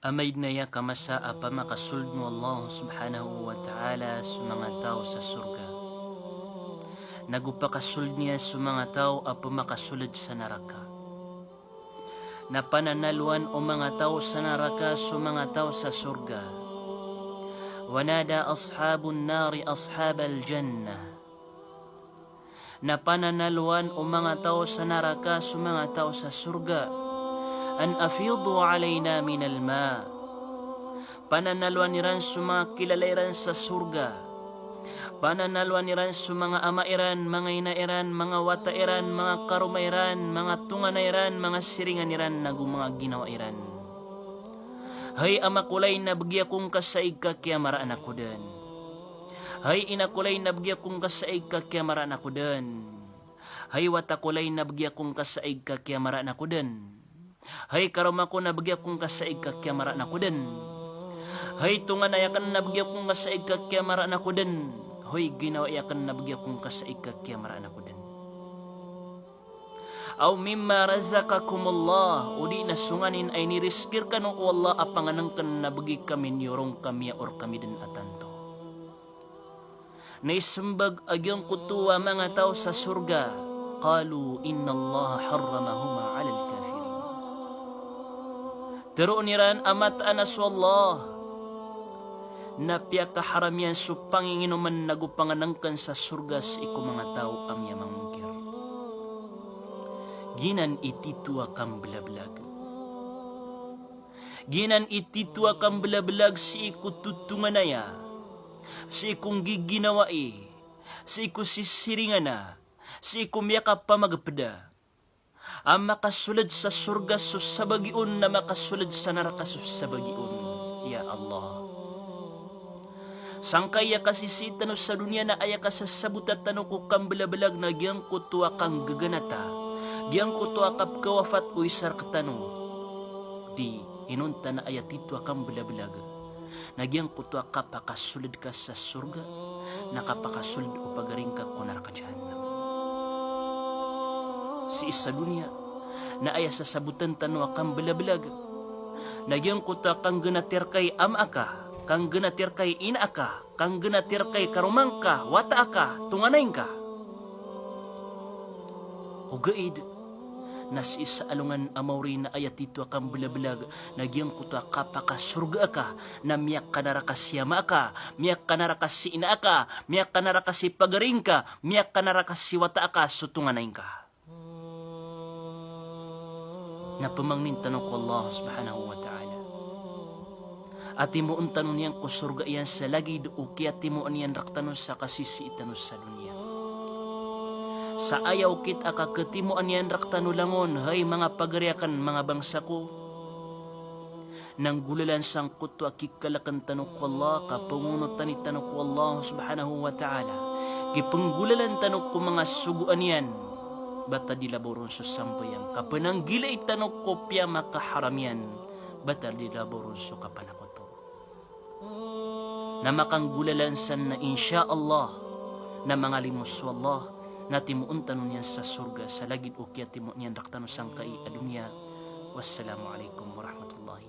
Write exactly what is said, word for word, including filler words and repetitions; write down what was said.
Amay dn aya ka masa a pamakasold o Allah subhanahu wa ta'ala so manga taw sa sorga, nago pakasold iyan so manga taw a pamakasold sa naraka. Na pananalowan o manga taw sa naraka so manga taw sa sorga. Wa nada ashabun nari ashabal jannah. Na pananalowan o manga taw sa naraka so manga taw sa sorga. An afidu alayna minal ma. Pananalowan iran so manga kilala iran sa sorga. Pananalowan iran so manga ama iran, manga ina iran, manga wata iran, manga karoma iran, manga tonganay iran, manga siringan iran, nago manga ginawa iran. Hay ama ko lay na bgi ako ngka sa ig ka kiyamaraan ako dn. Hay ina ko lay na bgi ako ngka sa ig ka kiyamaraan ako dn. Hay wata ko lay na bgi ako ngka sa ig ka kiyamaraan ako dn. Hay karoma ko na bgi ako ngka sa ig ka kiyamaraan ako dn. Hay tonganay akn na bgi ako ngka sa ig ka kiyamaraan ako dn. Hay ginawa akn na bgi ako ngka sa ig ka kiyamaraan ako dn. Aw mimma razaqakumullah, odi na so nganin a inirizki rkano o Allah a pangnngkn na bgi kami niyorong ka miyaor kami dn a tanto. Na ismbag a giyangkoto a manga taw sa sorga, qalu innallaha harramahuma alal kafirin. Tharoon iran a mataan a so Allah na piyakaharam iyan so panginginoman nago pangnngkn sa sorga sii ko manga taw a miyamangngkir. Giyanan i tito a kamblablag. Giyanan i tito a kamblablag sii ko totonganay a, sii ko nggiginawai, sii ko sisiringan a, sii ko miyakapamagpda. A makasold sa sorga so sabagi on, na makasold sa naraka so sabagi on. Ya Allah. Sangkai a kasisii tano sa doniya na aya kasasabota tano ko kamblablag na giyangkoto a kanggaganata, giyangkoto a kapkawafat o isa rktano. Di inonta na aya tito a kamblablag na giyangkoto a kapakasold ka sa sorga, na kapakasold o pagari ngka ko naraka jahannam. Sii sa doniya na aya sasabotan tano a kamblablag na giyangkoto a kanggnati rka i ama aka, kanggnati rka i ina aka, kanggnati rka i karoma ngka, wata aka, tonganay ngka. Ogaid na sii sa alongan a maori na aya tito a kamblablag na giyangkoto a kapakasorga aka na miyakanaraka si ama aka, miyakanaraka si ina aka, miyakanaraka si pagari ngka, miyakanaraka si wata aka, so tonganay ngka. Na pmangnin tano ko Allah subhanahu wa ta'ala a timoon tano niyan ko sorga iyan sa lagid o kiyatimoon iyan rktano sa kasisii tano sa doniya. Sa aya okit a kakatimoon iyan rktano langon, hay manga pagari akn, manga bangsa ko, na nggolalan sangkoto a kikalkn tano ko Allah, kapangonotani tano ko Allah subhanahu wa ta'ala, kipnggolalan tano ko manga sogoan iyan, ba ta di labaw ron so sambayang, kapananggilai tano ko piyamakaharam iyan, ba ta di labaw ron so kapanakoto. Na makanggolalan san na insha Allah, na mangalimo so Allah, na timoon tano niyan sa sorga sa lagid o kiyatimoon iyan rktano sangkai a doniya. Wassalamu alaikum warahmatullahi